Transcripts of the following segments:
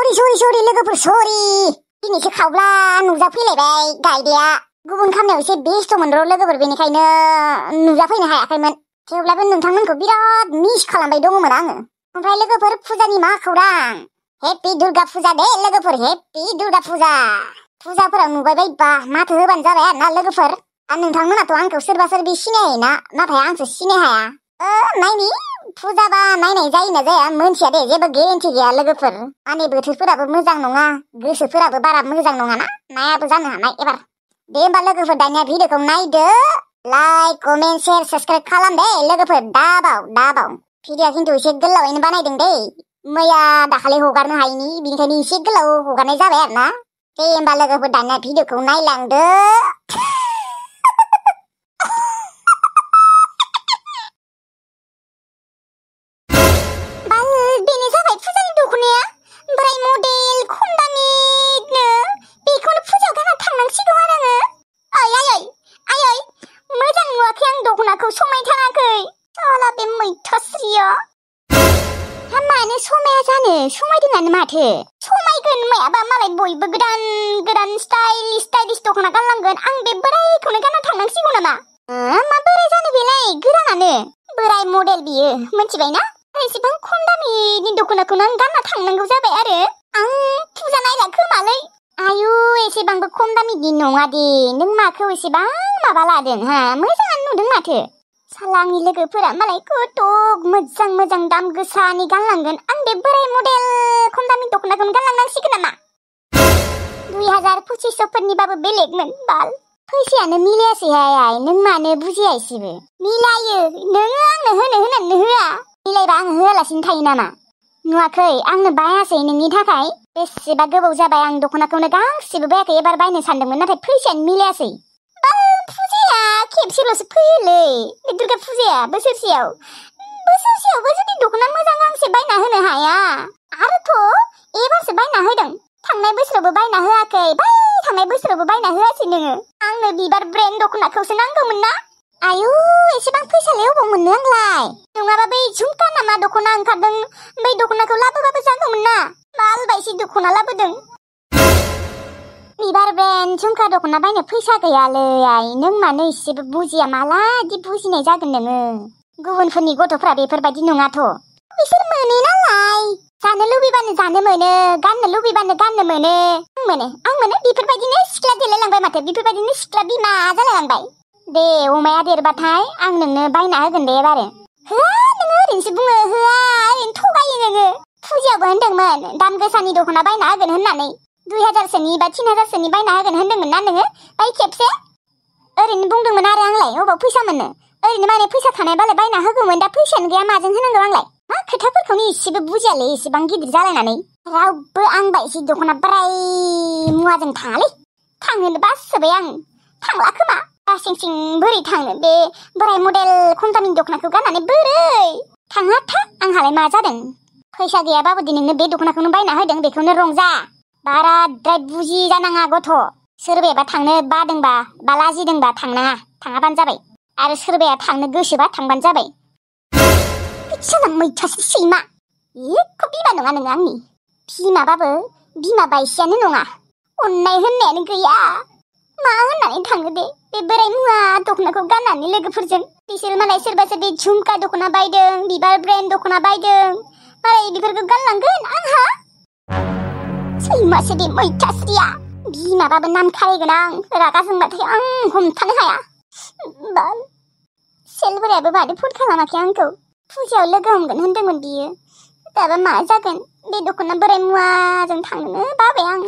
सरि लोगोफोर सरि दिनैसो खावब्ला नुजाफैलायबाय गायदेया गुबुन खामानियाव एसे बेस्थ'मोन र' लोगोफोर बेनिखायनो नुजाफैनो हायाखैमोन थेवब्लाबो नोंथांमोनखौ बिराद मिस खालामबाय दङमोन आङो। ओमफ्राय लोगोफोर फुजानि मा खौरां? हेपि दुर्गा फुजा दे लोगोफोर हेपि दुर्गा फुजा। फुजाफोराव नुबाय बायबा माथो होबानो जाबाय आरोना लोगोफोर। नोंथांमोनाथ' आंखौ सोरबा सोरबि सिनायोना नाथाय आंसो सिनाय हाया। नायनि फुजाबा नायनाय जायोना जाया मोनथिया दे जेबो गेरेन्टि गैया लोगोफोर। माने बोथोरफोराबो मोजां नङा गोसोफोराबो बारा मोजां नङाना नायाबो जानो हानाय एबार। दे होमबा लोगोफोर दानिया भिडिअखौ नायदो लाइक कमेन्ट शेयार साबस्क्राइब खालाम दे लोगोफोर दाबाव भिडिअआ खिन्थु एसे गोलावैनो बानायदों दे मैया दाखालि हगारनो हायिनि बिनिखायनो एसे गोलाव हगारनाय जाबाय आरोना। दे होमबा लोगोफोर दानिया भिडिअखौ नायलांदो। बेनो जाबाय फुजानि दख'नाया बोराय मडेल खम दामिनो बेखौनो फुजायाव गानना थांनांसिगौ आरो आङो। आयै मोजां नुवाखै आं दख'नाखौ समायथाराखै साला बे मैथास्रिया। मानो समाया जानो समायदोंआनो माथो। समायगोन मायाबा मालाय बयबो गोदान स्टाइलिश दख'ना गानलांगोन आं बे बोरायखौनो गानना थांनांसिगौ नामा? मा बोराय जानो बेलाय गोरानानो बोराय मडेल बियो मिथिबायना। एसेबां खम दामिनि दख'नाखौनो आं गानना थांनांगौ जाबाय आरो आं फुजा नायला खोमालै। आयु एसेबांबो खम दामिनि नङा दे नों माखौ एसेबां माबा लादों हा मोजाङानो नुदों माथो। साला आंनि लोगोफोरा मालाय कत मोजां दाम गोसानि गानलांगोन आं बे बोराय मडेल खम दामि दख'नाखौनो गानलांनांसिगोन नामा? 2000-2500 बेलेगमोन बाल फैसायानो मिलायासैहाय नों मानो बुजिया एसेबो। मिलायो नोङो आंनो होननानै होआ मिलायबा आं होआलासिनो थायो नामा? नुवाखै आंनो बायासै नोंनि थाखाय बेसेबा गोबाव जाबाय आं दख'नाखौनो गांसेबो बायाखै एबार बायनो सानदोंमोन नाथाय फैसायानो मिलायासै। फुजाया खेबसेल'सो फैयोलै बे दुर्गा फुजाया बोसोरसेयावबो जुदि दख'ना मोजां गांसे बायना होनो हाया आरोथ' एबारसो बायना होदों थांनाय बोसोरावबो बायना होआखै थांनाय बोसोरावबो बायना होआसै नोङो। आंनो बिबार ब्रेन्ड दख'नाखौसो नांगौमोन ना। आयु एसेबां फैसालाय अबाव मोननो आंलाय नङाबा बै झुमका नामा दख'ना ओंखारदों बै दख'नाखौ लाबोबाबो जागौमोन ना मालबायसि दख'ना लाबोदों। बिबार ब्रेन्ड झुमका दख'ना बायनो फैसा गैयालै आइ नों मानो एसेबो बुजिया मालादि बुजिनाय जागोन नोङो। गुबुनफोरनि गथ'फ्रा बेफोरबायदि नङाथ' बिसोर मोनो नालाय जानो लुबैबानो जानो मोनो गाननो लुबैबानो गाननो मोनो। आं मोनो बेफोरबायदिनो सिख्ला देलायलांबाय माथो बेफोरबायदिनो सिख्ला बिमा जालायलांबाय। दे अमाया देरबाथाय आं नोंनो बायना होगोन दे एबारो। होआ नोङो ओरैनोसो बुङो होआ ओरैनो थगायो नोङो। फुजायावबो होनदोंमोन दाम गोसानि दख'ना बायना होगोन होननानै 2000सोनि बा 3000सोनि बायना होगोन होनदोंमोन ना नोङो बाय खेबसे ओरैनो बुंदोंमोन आरो आंलाय अबाव फैसा मोननो ओरैनो माने फैसा थानायबालाय बायना होगौमोन दा फैसायानो गैया माजों होनांगौ आंलाय। मा खोथाफोरखौनो एसेबो बुजियालै एसेबां गिदिर जालायनानै रावबो आं बायदि दख'ना बोराय मुवाजों थाङालै थांनोनो बासोबाय आं थांला खोमा सिं बोरै थांनो बे बोराय मडेल खम दामिनि दख'नाखौ गाननानै बोरै थाङा आंहालाय मा जादों फैसा गैयाबाबो दि नोंनो बे दख'नाखौनो बायना होदों बेखौनो रंजा बाराद्राय बुजि जानाङा गथ'। सोरबायाबा थांनो बादोंबा बा लाजिदोंबा थाङाबानो जाबाय आरो सोरबाया थांनो गोसोबा थांबानो जाबाय। बिदिसो मैथास्रि सैमा एख' बिमा नङा नोङो आंनि बिमाबाबो बिमा बायसियानो नङा अननाय होननायानो गैया। मा होननानै थाङो दे बे बोराय मुवा दख'नाखौ गाननानै लोगोफोरजों बिसोर मालाय सोरबा सोरबि झुमका दख'ना बायदों बिबार ब्रेन्ड दख'ना बायदों मालाय बेफोरखौ गानलांगोन आंहा सैमासो बे मैथास्रिया बिमाबाबो नाम खालायगोन आं रागा जोंबाथाय आं हमथानो हाया। बाल सेलबोरायाबो माथो फन खालामाखै आंखौ फुजायाव लोगो हमगोन होनदोंमोन बियो दाबा मा जागोन बे दख'ना बोराय मुवाजों थांनो बाबाय आं।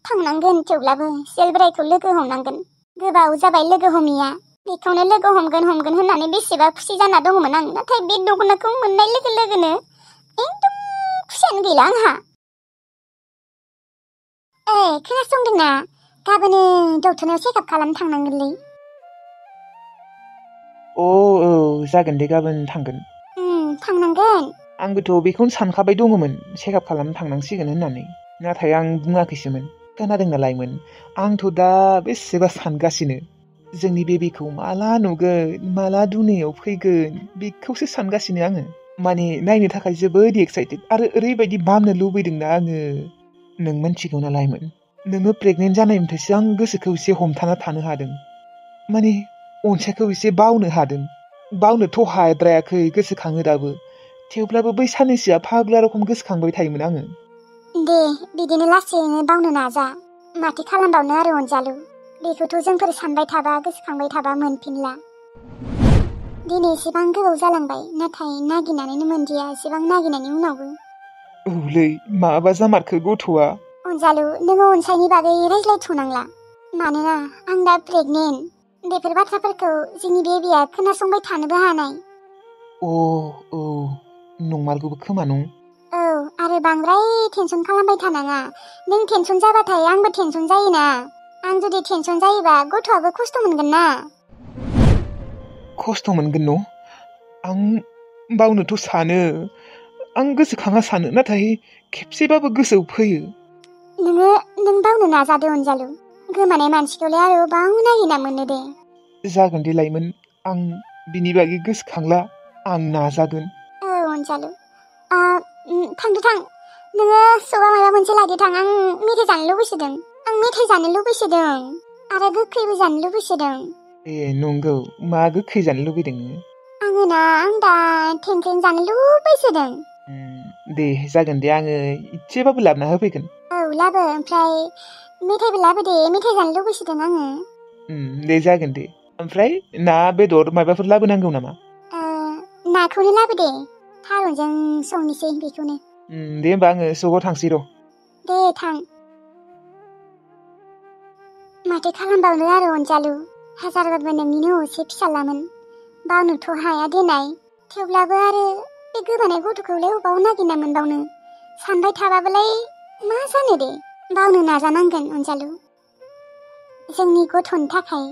थांनांगोन थेवब्लाबो सेलबोरायखौ लोगो हमनांगोन गोबाव जाबाय लोगो हमैया बेखौनो लोगो हमगोन होननानै बेसेबा खुसि जाना दङमोन आं नाथाय बे दख'नाखौ मोननाय लोगो लोगोनो एकदम खुसियानो गैला आंहा। खोनासंदोंना गाबोनो डक्टरनाव चेकआप खालामनो थांनांगोनलै। औ जागोन दे गाबोन थांगोन। थांनांगोन। आंबोथ' बेखौनो सानखाबाय दङमोन चेकआप खालामनो थांनांसिगोन होननानै नाथाय आं बुङाखैसोमोन खोनादों नालायमोन। आंथ' दा बेसेबा सानगासिनो जोंनि बेबिखौ माला नुगोन माला दुनियाव फैगोन बेखौसो सानगासिनो आङो। माने नायनो थाखाय जोबोद एक्साइटेड आरो ओरैबायदि बामनो लुबैदोंना आङो। नों मिन्थिगौ ना लाइमोन, नोङो प्रेगनेन्ट जानायनिफ्रायसो आं गोसोखौ एसे हमथाना थानो हादों। माने अनसायखौ एसे बावनो हादों। बावनोथ' हाद्रायाखै, गोसोखाङो दाबो। थेवब्लाबो बै साननैसोआ फाग्ला रखम गोसोखांबाय थायोमोन आङो। दे बिदिनो लासैनो बावनो नाजा। माथो खालामबावनो आरो अनजालु। बेखौथ' जोंफोर सानबाय थाबा गोसोखांबाय थाबा मोनफिनला। दिनै एसेबां गोबाव जालांबाय, नाथाय नागिरनानैनो मोनदिया एसेबां नागिरनायनि उनावबो। औलै माबा जामारखो गथ'आ। अनजालु, नोङो अनसायनि बागै रायज्लायथ'नांला। मानोना आं दा प्रेगनेन्ट। बेफोर बाथ्राफोरखौ जोंनि बेबिया खोनासंबाय थानोबो हानाय। औ नंमारगौबो खोमा नं। औ, आरो बांद्राय टेनसन खालामबाय थानाङा। नों टेनसन जाबाथाय आंबो टेनसन जायोना। आं जुदि टेनसन जायोबा गथ'आबो खस्थ' मोनगोन ना। खस्थ' मोनगोन न'? आं बावनोथ' सानो, आं गोसोखाङा सानो, नाथाय खेबसेबाबो गोसोआव फैयो। नों बावनो नाजादो अनजालु। गोमानाय मानसिखौलाय आरो बाव नागिरना मोनो दे। जागोन दे लाइमोन, आं बिनि बागै गोसोखांला, आं नाजागोन। औ अनजालु, थांदो थां। नोङो स'कआव माबा मोनसे लायदो थां। आं मेथाइ जानो लुबैसोदों। आरो गोखैबो जानो लुबैसोदों। ए नंगौ, मा गोखै जानो लुबैदों? आं दा थेंख्लें जानो लुबैसोदों। दे जागोन दे, आङो इसेबाबो लाबोना होफैगोन। औ लाबो, ओमफ्राय मेथाइबो लाबो दे, मेथाइ जानो लुबैसोदों आङो। दे जागोन दे। ओमफ्राय ना बेदर माबाफोर लाबोनांगौ नामा? नाखौनो लाबो दे, थारुनजों संनोसै बेखौनो। दे होमबा आङो स'कआव थांसै र'। दे थां। माथो खालामबावनो आरो अनजालु, हाजारबाबो नोंनिनो असे फिसालामोन। बावनोथ' हाया देनाय। थेवब्लाबो आरो बे गोबानाय गथ'खौलाय अबाव नागिरना मोनबावनो। सानबाय थाबाबोलाय मा जानो दे। बावनो नाजानांगोन अनजालु। जोंनि गथ'नि थाखाय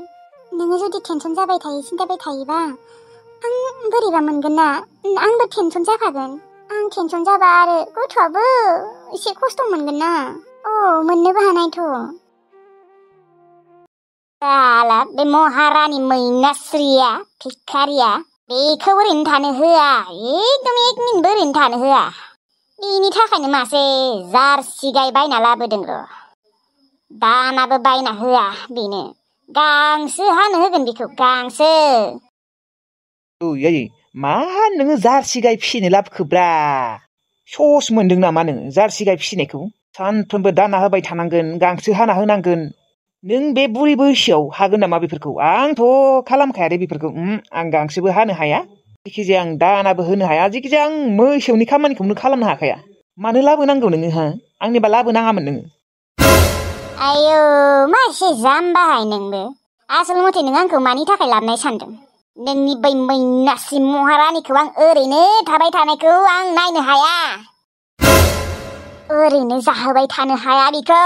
नोङो जुदि टेनसन जाबाय थायो, सिन्थाबाय थायोबा आं बोरैबा मोनगोन ना। आंबो टेनसन जाखागोन। आं टेनसन जाबा आरो गथ'आबो एसे खस्थ' मोनगोन ना। मोननोबो हानायथ'। साला बे महारानि मैनास्रिया, भिखारिया बेखौ ओरैनो थानो होआ। एकदम 1 मिनिटबो ओरैनो थानो होआ। बेनि थाखायनो मासे जार्सि गाय बायना लाबोदों र'। दानाबो बायना होआ बेनो। गांसो हानो होगोन बेखौ, गांसो। आयै, मा नोङो जार्सि गाय फिसिनो लाबोखोब्रा? सस मोनदों नामा नोङो जार्सि गाय फिसिनायखौ? सानफ्रोमबो दाना होबाय थानांगोन, गांसो हाना होनांगोन। नों बे बुरि बैसोआव हागोन नामा बेफोरखौ? आंथ' खालामखाया दे बेफोरखौ। आं गांसोबो हानो हाया, जेखिजाया आं दानाबो होनो हाया, जेखिजाया आं मोसौनि खामानिखौनो खालामनो हाखाया। मानो लाबोनांगौ नोङो हा? आंनिबा लाबोनाङामोन नोङो। आयौ, मा एसे जाम्बाहाय नोंबो। आसल मथे नों आंखौ मानि थाखाय लाबोनाय सानदों? नोंनि बै मैनास्रि महारानिखौ आं ओरैनो थाबाय थानायखौ आं नायनो हाया। ओरैनो जाहोबाय थानो हाया बेखौ।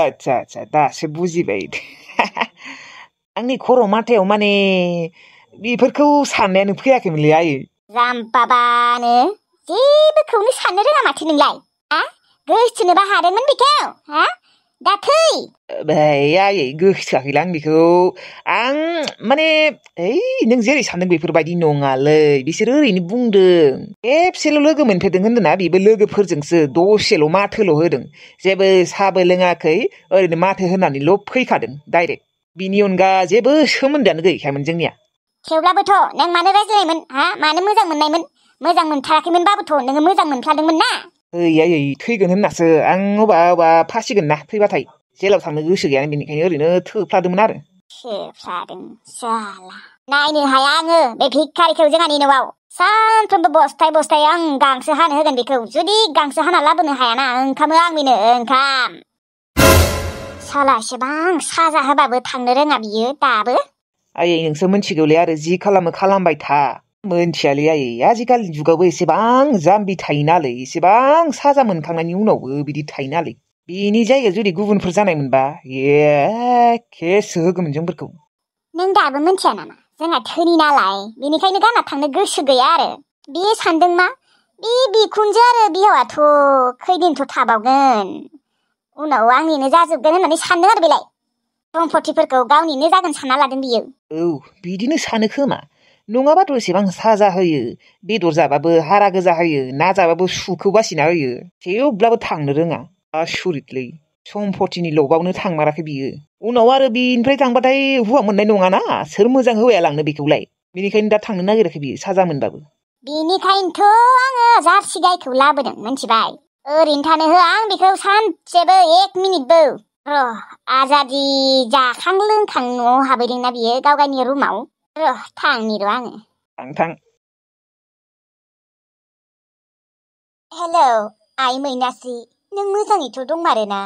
आच्छा, दासो बुजिबाय। आंनि खर' माथायाव माने बेफोरखौ साननायानो फैयाखैमोनलै आयै। जाम्बाबानो, जेबोखौनो साननो रोङा माथो नोंलाय? गोसोथोनोबा हादोंमोन बेखौ? दा थै। आयै, गोसोआखैला आं बेखौ। आं माने नों जेरै सानदों बेफोरबायदि नङालै। बिसोरो ओरैनो बुंदों। खेबसेल' लोगो मोनफेरदों होन्दोंना, बेबो लोगोफोरजोंसो दसेल' माथोल' होदों। जेबो साहाबो लोङाखै, ओरैनो माथो होनानैल' फैखादों डाइरेक्ट। बिनि अनगा जेबो सोमोन्दोआनो गैखायामोन जोंनिया। थेवब्लाबोथ' नों मानो रायज्लायनायमोन? मानो मोजां मोननायमोन? मोजां मोनथाराखैमोनबाबोथ' नोङो मोजां मोनफ्लादोंमोन ना। आयै, थैगोन होननासो आं अबा फासिगोन ना फैबाथाय। जेलाव थांनो गोसो गैया, बेनिखायनो ओरैनो थोफ्लादोंमोन आरो। थोफ्लादों साला। नायनो हाया आङो बे भिखारिखौ जोंहानि न'आव। सानफ्रोमबो बस्थाय आं गांसो हानो होगोन बेखौ। जुदि गांसो हाना लाबोनो हायाना, ओंखाम आं बेनो ओंखाम। साला एसेबां साजा होबाबो थांनो रोङा बियो दाबो। आयै, नोंसो मिथिगौलै, आरो जि खालामो खालामबाय था। मोनथियालै आयै, आजिखालि जुगावबो एसेबां जाम्बि थायोनालै, एसेबां साजा मोनखांनायनि उनावबो बिदि थायोनालै। बेनि जायगायाव जुदि गुबुनफोर जानायमोनबा केस होगौमोन जोंफोरखौ। नों दाबो मिथिया नामा? जोंहा धोनि नालाय, बेनिखायनो गानना थांनो गोसो गैया आरो। बे सानदों मा, बे बिखुनजो आरो बिहावाथ' खैदिनथ' थाबावगोन। उनाव आंनिनो जाजोबगोन होननानै सानदों आरो बेलाय। सम्पथिफोरखौ गावनिनो जागोन सानना लादों बियो। बिदिनो सानो खोमा। नङाबाथ' एसेबां साजा होयो बेदर जाबाबो हारा गोजा होयो ना जाबाबो सुखौ बासिना होयो थेवब्लाबो थांनो रोङा आसुरितलै सम्पतिनि लबावनो थांमाराखै बियो उनाव आरो बिनिफ्राय थांबाथाय हौवा मोननाय नङाना सोर मोजां हौवाया लांनो बेखौलाय बेनिखायनो दा थांनो नागिराखै बियो साजा मोनबाबो बेनिखायनोथ' आङो जार्सि गायखौ लाबोदों मिथिबाय ओरैनो थानो होआ आं बेखौ सानसेबो 1 मिनिटबो र' आजादि जाखां लोंखां न'आव हाबैदोंना बियो गाव गावनि रुमाव र' थांनि र' आङो थां हेलौ आइ मैनास्रि नों मोजाङैथ' दंमारोना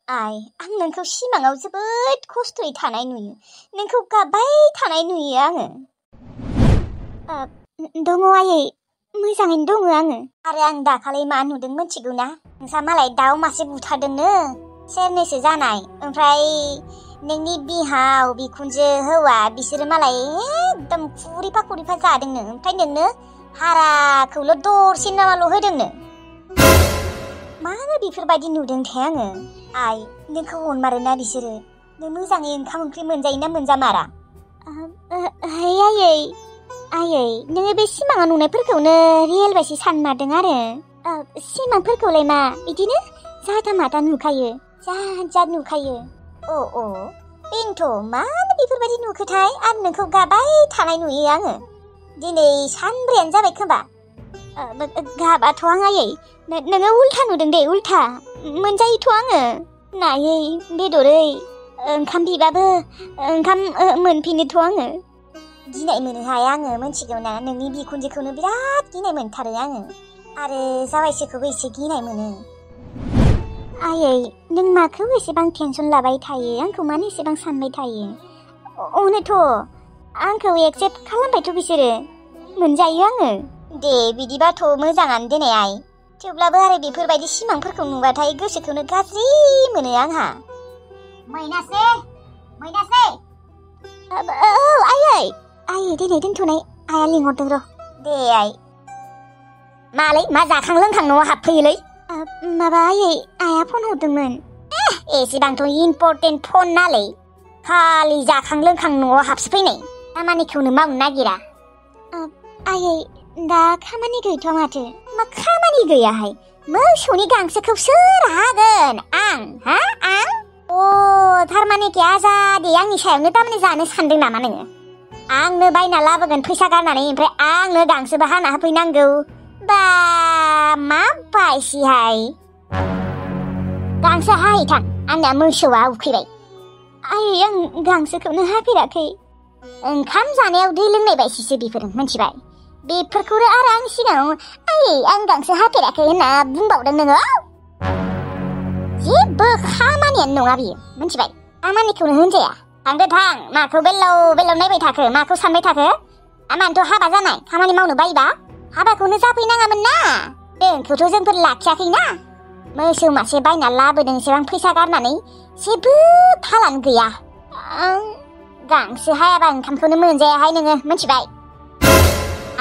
आइ आं नोंखौ सिमाङाव जोबोद खस्थ'यै थानाय नुयो नोंखौ गाबबाय थानाय नुयो आङो दङ आयै मोजाङैनो दङ आङो आरो आं दाखालि मा नुदों मिथिगौ ना नोंसा मालाय दाउ मासे बुथारदोंनो सेरनैसो जानाय ओमफ्राय नोंनि बिहाव बिखुनजो हौवा बिसोरो मालाय एकदम खुरिफा जादोंनो ओमफ्राय नोंनो हाराखौल' दरसे नामाल' होदोंनो मानो बेफोरबायदि नुदोंथाय आङो आइ नोंखौ अनमारोना बिसोरो नों मोजाङै ओंखाम ओंख्रि मोनजायोना मोनजामारा आयै नोङो बे सिमाङाव नुनायफोरखौनो रियेल बायदि सानमारदों आरो सिमांफोरखौलाय मा बिदिनो जाथा माथा नुखायो जा नुखायो बेनोथ' मानो बेफोरबायदि नुखोथाय आरो नोंखौ गाबाय थानाय नुयो आङो दिनै सानब्रैयानो जाबाय खोमा गाबाथ' आं आयै नोङो उल्था नुदों दे उल्था मोनजायोथ' आङो नायै बेदरै ओंखाम बिबाबो ओंखाम मोनफिनोथ' आङो गिनाय मोनोहाय आङो मिथिगौ ना नोंनि बिखुनजोखौनो बिराद गिनाय मोनथारो आङो आरो जावायसोखौबो एसे गिनाय मोनो आयै नों माखौ एसेबां टेनसन लाबाय थायो आंखौ मानो एसेबां सानबाय थायो अनोथ' आंखौ एक्सेप्ट खालामबायथ' बिसोरो मोनजायो आङो दे बिदिबाथ' मोजाङानो दिनै आइ थेवब्लाबो आरो बेफोरबायदि सिमांफोरखौ नुबाथाय गोसोखौनो गाज्रि मोनो आंहा मैनास्रि आयै दिनै दोनथ'नाय आइया लिंहरदों र' दे आइ मालै मा जाखां लोंखां न'आव हाबफैयोलै माबा आयै आइया फन हरदोंमोन एसेबांथ' इम्पर्टेन्ट फन नालै खालि जाखां लोंखां न'आव हाबसोफैनाय खामानिखौनो मावनो नागिरा आयै दा खामानि गैथ'आ माथो मा खामानि गैयाहाय मोसौनि गांसोखौ सोर हागोन आं थारमाने कि आजादि आंनि सायावनो तारमाने जानो सानदों नामा नोङो आंनो बायना लाबोगोन फैसा गारनानै ओमफ्राय आंनो गांसोबो हाना होफैनांगौ बा मा बायसिहाय गांसो हाहैथां आंना मोसौआ उखैबाय आयै आं गांसोखौनो हाफेराखै ओंखाम जानायाव दै लोंनाय बायसिसो बेफोर मिथिबाय बेफोरखौनो आरो आं सिगाङाव आयै आं गांसो हाफेराखै होनना बुंबावदों नोङो जेबो खामानियानो नङा बियो मिथिबाय खामानिखौनो होनजाया थांदो थां माखौ बेलाव नायबाय थाखो माखौ सानबाय थाखो आमानोथ' हाबा जानाय खामानि मावनो बायोबा हाबाखौनो जाफैनाङामोन ना दोनखौथ' जोंफोर लाखियाखैना मोसौ मासे बायना लाबोदों एसेबां फैसा गारनानै जेबो थालानो गैया गांसो हायाबा ओंखामखौनो मोनजायाहाय नोङो मिथिबाय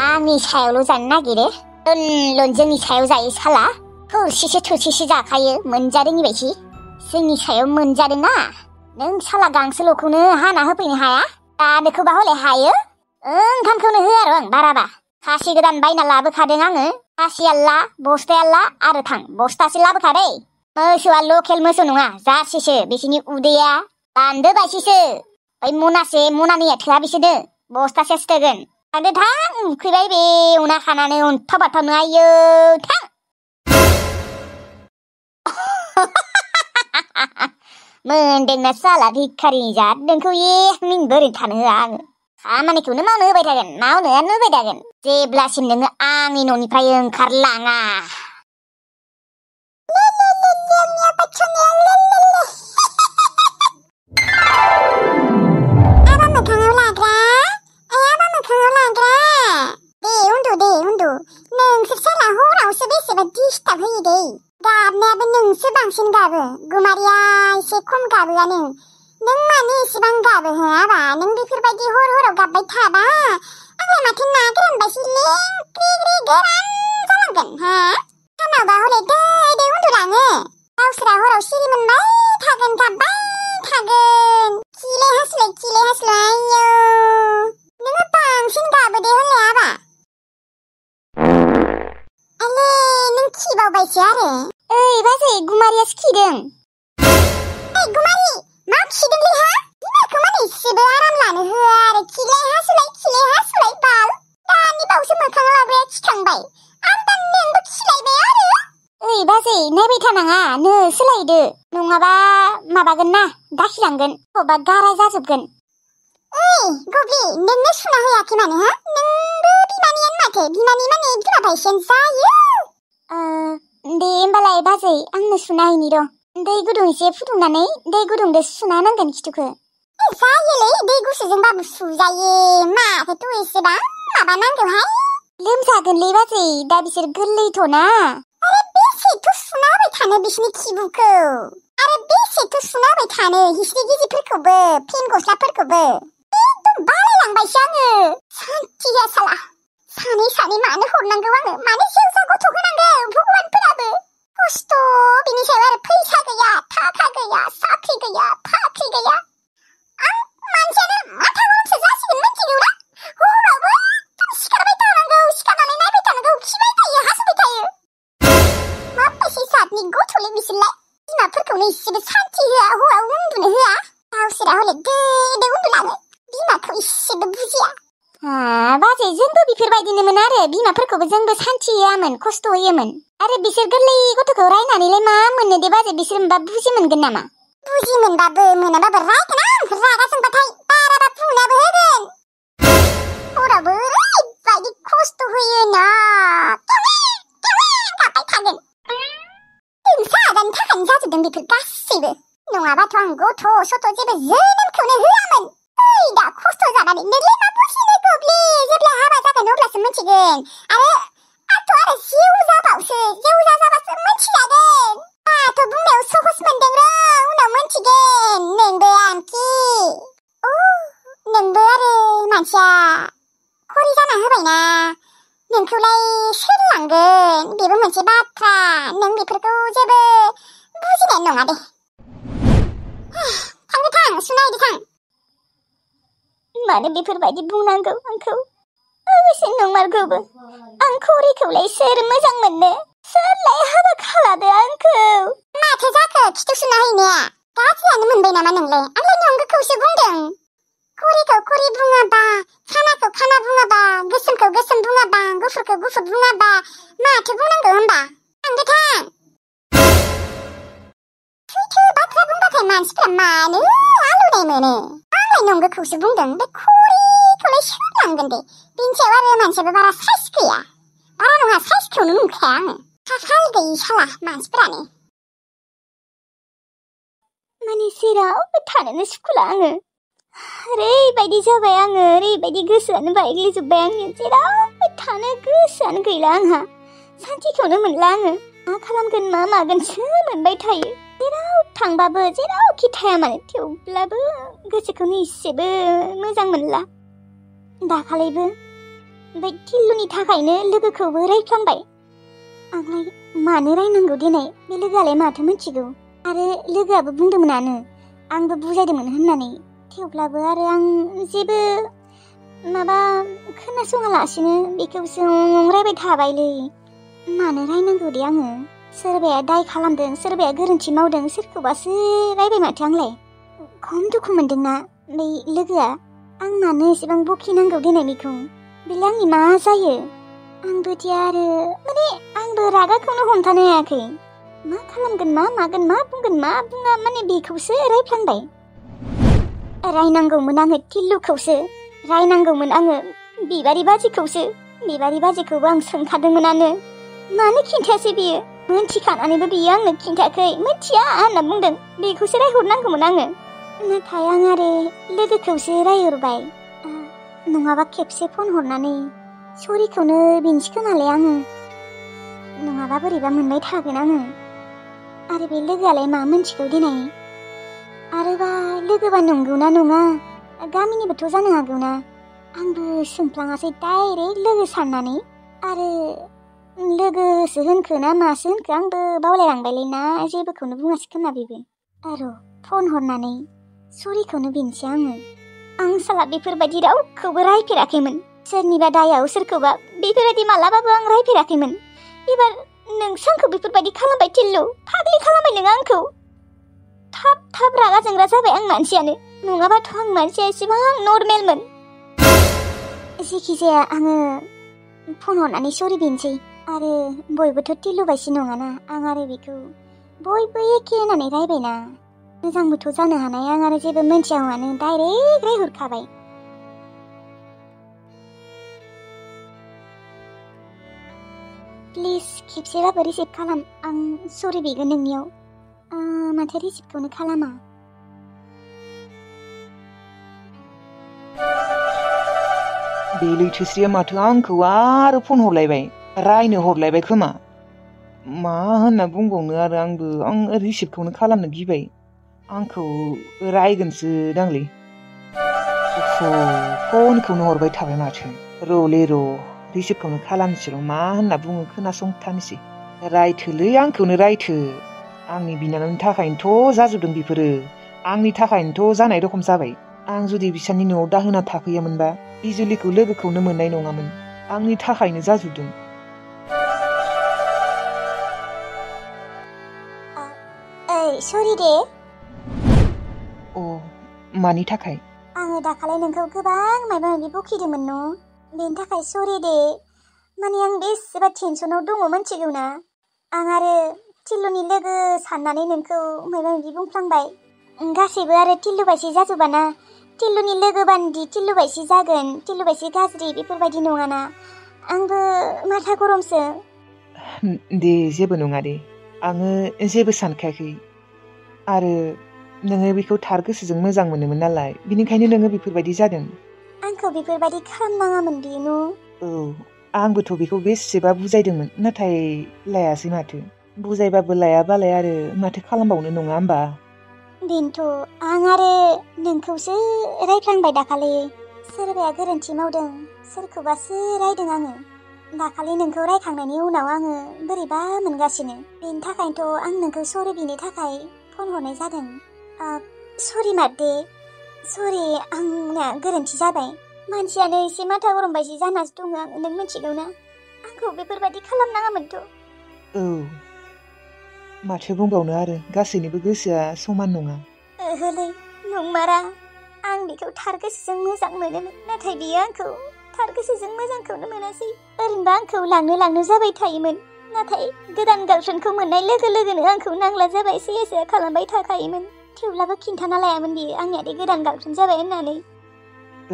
आंनि सायावल' जानो नागिरो लोन जोंनि सायाव जायो साला थोरसेसो जाखायो मोनजादोंनि बायदि जोंनि सायाव मोनजादोंना नों साला गांसोल'खौनो हाना होफैनो हाया दानोखौबा हले हायो ओंखामखौनो होआ आरो आं बाराबा खासि गोदान बायना लाबोखादों आङो खासिया ला बस्थाया ला आरो थां बस्थासे लाबोखादे मोसौआ लकेल मोसौ नङा जार्सिसो बिसोरनि उदैया बान्दो बायसिसो बै मनानैया थोआ बिसोरनो बस्थासेसो थोगोन थांदो थां उखैबाय बे उना खानानै अन्थाव बाथावनो आयौ थां मोनदोंना साला भिखारिनि जात नोंखौ मिनिट बोरै थानो होआ आङो खामानिखौनो मावनो होबाय थागोन जेब्लासिम नोङो आंनि न'निफ्राय ओंखारलाङा नोंसोर साला हरावसो बेसेबा डिस्टार्ब होयो दे गाबनायाबो नोंसो बांसिन गाबो गुमारिया एसे खम गाबोआनो नों मानो एसेबां गाबो हाबा नों बेफोरबायदि हराव गाबबाय थाबा आंलाय माथो ना गोरान बायदि लेंख्रि गोरान जालांगोन सानावबा हले दै उन्दुलाङो गावसोरा हराव सिरि मोनबाय थागोन गाबबाय थागोन खिले हासुलाय आयौ नोङो बांसिन गाबो दे ओइ बाजै गुमारियासो खिदों। ओइ गुमारि मा खिदोंलै हा? बिमाखौ माने इसेबो आराम लानो होआ आरो खिलाय हासुलाय बाल। दानि बावसो मोखाङाव लाग्राया खिखांबाय आरो दा नोंबो खिलायबाय आरो। ओइ बाजै नायबाय थानाङा नो सोलायदो नङाबा माबागोन ना दाखिलांगोन अबा गाराय जाजोबगोन। ओइ गब्लि नोंनो सुना होयाखै माने हा? नोंबो बिमानियानो माथो बिमानि माने बिमा बायसेन जायो। दे होमबालाय बाजै आंनो सुना हैनि र'। दै गुदुं एसे फुदुंनानै दै गुदुंदो सुना नांगोन खिथुखो। जायोलै दै गुसुजोंबाबो सुजायो माथो एसेबां माबा नांगौहाय। लोमजागोनलै बाजै दा बिसोर गोरलैथ'ना। आरो बेसेथो सुना होबाय थानो बिसोरनि खिबुखौ आरो बेसेथो सुना होबाय थानो हिस्रि गिजिफोरखौबो फेन गस्लाफोरखौबो। एकदम बालायलांबायसो आङो सान्थि गैया साला। सानै मानो हरनांगौ आङो मानो जेवजा गथ' होनांगौ भगबानफोराबो खस्थ' बिनि सायाव आरो फैसा गैया थाखा गैया साख्रि गैया फाख्रि गैया। आं मानसियानो माथा गरमसो जासिगोन मिथिगौना? हरावबो सिखारबाय थानांगौ सिखारनानै नायबाय थानांगौ खिबाय थायो हासुबाय थायो। माबायदि जातनि गथ'लै बिसोरलाय बिमाफोरखौनो इसेबो सान्थि होआ हराव उन्दुनो होआ गावसोरा हले दे उन्दुलाङो बिमाखौ इसेबो बुजिया। बाजै जोंबो बेफोरबायदिनोमोन आरो बिमाफोरखौबो जोंबो सान्थि होआमोन खस्थ' होयोमोन आरो बिसोर गोरलै गथ'खौ रायनानैलाय मा मोननो दे बाजै बिसोर होमबा बुजि मोनगोन नामा? बुजि मोनबाबो मोनाबाबो रायगोन आं रागा जोंबाथाय बाराबा बुंनाबो होगोन। हरावबो ओरैबायदि खस्थ' होयो ना गाबबाय थागोन। नोंसा आदानि थाखायनो जाजोबदों बेफोर गासैबो नङाबाथ' आं गथ' सथ' जेबो जोनोमखौनो होआमोन। ओइ दा खस्थ' जानानै नोंलाय मा बुजिनो गब्लि जेब्ला हाबा जागोन अब्लासो मिथिगोन आरो जेवजा जाबासो मिथिजागोन। आंथ' बुंनायाव सहस मोनदों र' उनाव मिथिगोन नोंबो आंखि। नोंबो आरो मानसिया खरि जाना होबायना नोंखौलाय सोर लांगोन बेबो मोनसे बाथ्रा। नों बेफोरखौ जेबो बुजिनाय नङा दे। थां सुना हैदो थां। मानो बेफोरबायदि बुंनांगौ आंखौ? अबेसे नंमारगौबो आं खरिखौलाय सोर मोजां मोननो सोरलाय हाबा खालादो आंखौ। माथो जाखो खिथु सुना हैनाया गाज्रियानो मोनबाय नामा नोंलाय? आंलाय नंगौखौसो बुंदों। खरिखौ खरि बुङाबा खानाखौ खाना बुङाबा गोसोमखौ गोसोम बुङाबा गुफुरखौ गुफुर बुङाबा माथो बुंनांगौ होमबा? थांदो थां। सैथो बाथ्रा बुंबाथाय मानसिफ्रा मानो आलौनाय मोनो? आंलाय नंगौखौसो बुंदों बे खरिखौलाय सोर लांगोन दे? बिनि सायाव आरो मानसियाबो बारा साइस गैया बारा नङा साइसखौनो नुखाया आङो। खाफाल गैयि साला मानसिफोरानो माने जेरावबो थानोनो सुखुला आङो। ओरैबायदि जाबाय आङो ओरैबायदि गोसोआनो बायग्लिजोब्बाय आंनि जेरावबो थानो गोसोआनो गैला आंहा सान्थिखौनो मोनला आङो। मा खालामगोन मा मागोनसो मोनबाय थायो जेराव थांबाबो जेरावखि थाया मानो थेवब्लाबो गोसोखौनो इसेबो मोजां मोनला। दाखालिबो बै टिल्लुनि थाखायनो लोगोखौबो रायफ्लांबाय। आंलाय मानो रायनांगौ देनाय बे लोगोआलाय माथो मिथिगौ आरो लोगोआबो बुंदोंमोनानो आंबो बुजायदोंमोन होननानै थेवब्लाबो आरो आं जेबो माबा खोनासङालासिनो बेखौसो रायबाय थाबायलै। मानो रायनांगौ दे आङो? सोरबाया दाय खालामदों सोरबाया गोरोन्थि मावदों सोरखौबासो रायबाय माथो आंलाय। खम दुखु मोनदोंना बै लोगोआ। आं मानो एसेबां बखिनांगौ देनाय बेखौ? बेलाय आंनि मा जायो? आंबो दि आरो माने आंबो रागाखौनो हमथानो हायाखै। मा खालामगोन मा मागोन मा बुंगोन मा बुङा माने बेखौसो रायफ्लांबाय। रायनांगौमोन आङो टिल्लुखौसो रायनांगौमोन आङो बिबारि बाजिखौसो। बिबारि बाजिखौबो आं सोंखादोंमोनानो मानो खिन्थायासै बियो? मोनथिखानानैबो बियो आंनो खिन्थायाखै मोनथिया होनना बुंदों। बेखौसो रायहरनांगौमोन आङो नाथाय आं आरो लोगोखौसो रायहरबाय। नङाबा खेबसे फन हरनानै सरिखौनो बिनसिखोमालाय आङो नङाबा बोरैबा मोनबाय थागोन आङो। आरो बे लोगोआलाय मा मोनथिगौ देनाय? आरोबा लोगोबा नंगौना नङा गामिनिबोथ' जानो हागौना। आंबो सोंफ्लाङासै डाइरेक्ट लोगो साननानै आरो लोगोसो होनखो ना मासो होनखो आंबो बावलायलांबायलै ना जेबोखौनो बुङासै खोमा बेबो। आरो फन हरनानै सरिखौनो बिनसै आङो। आं साला बेफोरबायदि रावखौबो रायफेराखैमोन सोरनिबा दायाव सोरखौबा बेफोरबायदि मालाबाबो आं रायफेराखैमोन। एबार नोंसो आंखौ बेफोरबायदि खालामबाय टिल्लु फाग्लि खालामबाय नों आंखौ थाब रागा जोंग्रा जाबाय आं मानसियानो नङाबाथ' आं मानसिया एसेबां नर्मेलमोन जेखि जाया आङो फन हरनानै सरि बिनोसै आरो बयबोथ' टिल्लु बायसि नङाना आं आरो बेखौ बयबो एखे होननानै रायबायना मोजांबोथ' जानो हानाय आं आरो जेबो मोनथियावनो डाइरेक्ट रायहरखाबाय प्लिज खेबसेबाबो रिसिभ खालाम आं सरि बिगोन नोंनियाव माथो रिसिभखौनो खालामा बे लैथोस्रिया माथो आंखौ आरो फन हरलायबाय रायनो हरलायबाय खोमा मा होनना बुंबावनो आरो आं रिसिभखौनो खालामनो गिबाय आंखौ रायगोनसो दांलै फनखौनो हरबाय थाबाय माथो र'लै र' रिसिभखौनो खालामनोसै मा होनना बुङो खोनासंथानोसै रायथोलै आंखौनो रायथो आंनि बिनानावनि थाखायनोथ' जाजोबदों बेफोरो आंनि थाखायनोथ' जानाय रखम जाबाय आं जुदि बिसोरनि न'आव दाहोना थाफैयामोनबा बिजुलिखौ लोगोखौनो मोननाय नङामोन आंनि थाखायनो जाजोबदों सरि दे मानि थाखाय आङो दाखालि नोंखौ गोबां माबा माबि बखिदोंमोन न बेनि थाखाय सरि दे माने आं बेसेबा टेनसनाव दङ मिथिगौ ना आं आरो टिल्लुनि लोगो साननानै नोंखौ माबा माबि बुंफ्लांबाय गासैबो आरो टिल्लु बायसि जाजोबाना टिल्लुनि लोगो बान्दि टिल्लु बायसि जागोन टिल्लु बायसि गाज्रि बेफोरबायदि नङाना आंबो माथा गरमसो दे जेबो नङा दे आङो जेबो सानखायाखै आरो नोङो बेखौ थार गोसोजों मोजां मोनोमोन नालाय बिनिखायनो नोङो बेफोरबायदि जादों आंखौ बेफोरबायदि खालामनाङामोन बेनो आंबोथ' बेखौ बेसेबा बुजायदोंमोन नाथाय लायासै माथो बुजायबाबो लायाबालाय आरो माथो खालामबावनो नङा होमबा बेनोथ' आं आरो नोंखौसो रायफ्लांबाय दाखालि सोरबाया गोरोन्थि मावदों सोरखौबासो रायदों आङो दाखालि नोंखौ रायखांनायनि उनाव आङो बोरैबा मोनगासिनो बेनि थाखायनोथ' आं नोंखौ सरि बिनो थाखाय फन हरनाय जादों सरि मादे सरि आंना गोरोन्थि जाबाय मानसियानो एसे माथा गरम बायदि जानासो दङ आं नों मिथिगौ ना आंखौ बेफोरबायदि खालामनाङामोनथ' माथो बुंबावनो आरो गासैनिबो गोसोआ समान नङा ओहोलै नंमारा आं बेखौ थार गोसोजों मोजां मोनोमोन नाथाय बियो आंखौ थार गोसोजों मोजांखौनो मोनासै ओरैनोबा आंखौ लांनो जाबाय थायोमोन नाथाय गोदान गार्लफ्रेन्डखौ मोननाय लोगो लोगोनो आंखौ नांला जाबाय सेया खालामबाय थाखायोमोन थेवब्लाबो खिन्थाना लायामोन बियो आंनिया दे गोदान गार्लफ्रेन्ड जाबाय होननानै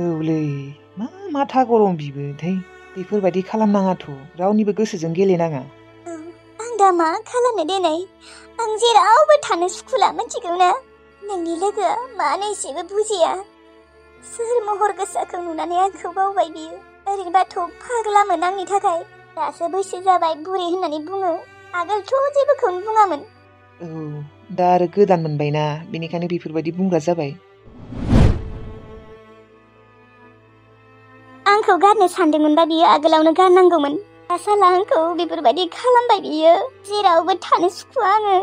औलै मा माथा गरम बिबो थै बेफोरबायदि खालामनाङाथ' रावनिबो गोसोजों गेलेनाङा आं दा मा खालामनो देनाय आं जेरावबो थानो सुखुला मिथिगौ ना नोंनि लोगोआ मानो एसेबो बुजिया सोर महर गोसाखौ नुनानै आंखौ बावबाय बियो ओरैनोबाथ' फाग्लामोन आंनि थाखाय दासो बैसो जाबाय बुरि होननानै बुङो आगोलथ' जेबोखौनो बुङामोन दा आरो गोदान मोनबायना बेनिखायनो बेफोरबायदि बुंग्रा जाबाय आंखौ गारनो सानदोंमोनबा बियो आगोलावनो गारनांगौमोन दा साला आंखौ बेफोरबायदि खालामबाय बियो जेरावबो थानो सुखुवा आङो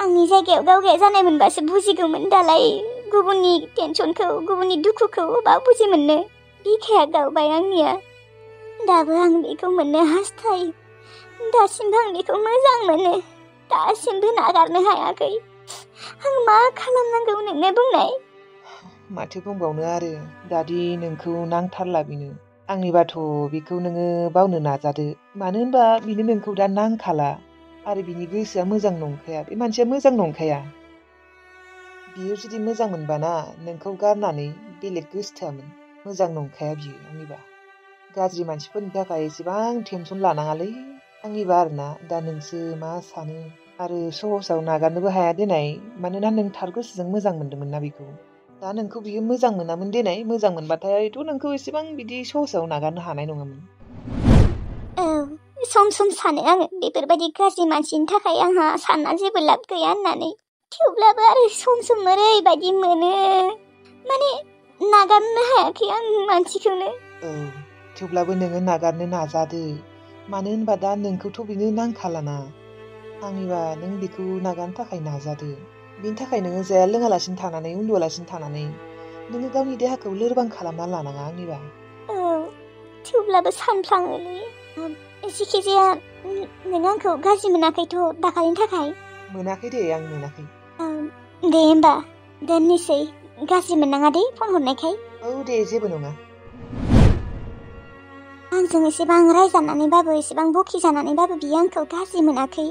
आंनि जायगायाव गावगाया जानाय मोनबासो बुजिगौमोन दालाय गुबुननि टेनसनखौ गुबुननि दुखुखौ बा बुजि मोननो बिखाया गावबाय आंनिया दाबो आं बेखौ मोननो हास्थायो दासिमबो आं बेखौ मोजां मोनो दासिमबो नागारनो हायाखै आं मा खालामनांगौ नोंनो बुंनाय माथो बुंबावनो आरो दादि नोंखौ नांथारला बिनो आंनिबाथ' बेखौ नोङो बावनो नाजादो मानो होनबा बिनो नोंखौ दा नांखाला आरो बिनि गोसोआ मोजां नंखाया बे मानसिया मोजां नंखाया बियो जुदि मोजां मोनबाना नोंखौ गारनानै बेलेग गोसोथोआमोन मोजां नंखाया बियो आंनिबा गाज्रि मानसिफोरनि थाखाय एसेबां टेनसन लानाङालै आंनिबा आरोना दा नोंसो मा सानो आरो सहसाव नागारनोबो हाया देनाय मानोना नों थार गोसोजों मोजां मोनदोंमोन ना बेखौ दा नोंखौ बियो मोजां मोनामोन देनाय मोजां मोनबाथायथ' नोंखौ एसेबां बिदि सहसाव नागारनो हानाय नङामोन सम सानो आङो बेफोरबायदि गाज्रि मानसिनि थाखाय आंहा सानना जेबो लाब गैया होननानै थेवब्लाबो आरो सम ओरैबायदि मोनो माने नागारनो हायाखै आं मानसिखौनो थेवब्लाबो नोङो नागारनो नाजादो मानो होनबा दा नोंखौथ' बिनो नांखालाना आंनिबा नों बेखौ नागारनो थाखाय नाजादो बिनि थाखाय नोङो जाया लोङालासिनो थानानै उन्दुआलासिनो थानानै नोङो गावनि देहाखौ लोरबां खालामना लानाङा आंनिबा थेवब्लाबो सानफ्लाङोलै जिखिजाया नों आंखौ गाज्रि मोनाखैथ' दाखालिनि थाखाय? मोनाखै दे, आं मोनाखै। दे होमबा दोननोसै। गाज्रि मोननाङा दे फन हरनायखाय। औ दे, जेबो नङा। आंजों एसेबां रायजानानैबाबो एसेबां बखि जानानैबाबो बियो आंखौ गाज्रि मोनाखै।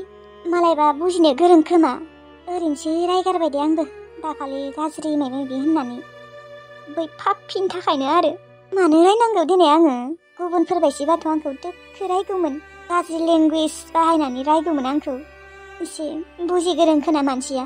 मालायबा बुजिनो गोरों खोमा। ओरैनोसो रायगारबाय दे आंबो दाखालि गाज्रि माबा माबि होननानै। बै पाप्पिनि थाखायनो आरो। मानो रायनांगौ दिनै आङो? गुबुनफोरबायदिबाथ' आंखौ दोखो रायगौमोन। गाज्रि लेंगुवेज बाहायनानै रायगौमोन आंखौ। एसे बुजि गोरों खोना मानसिया।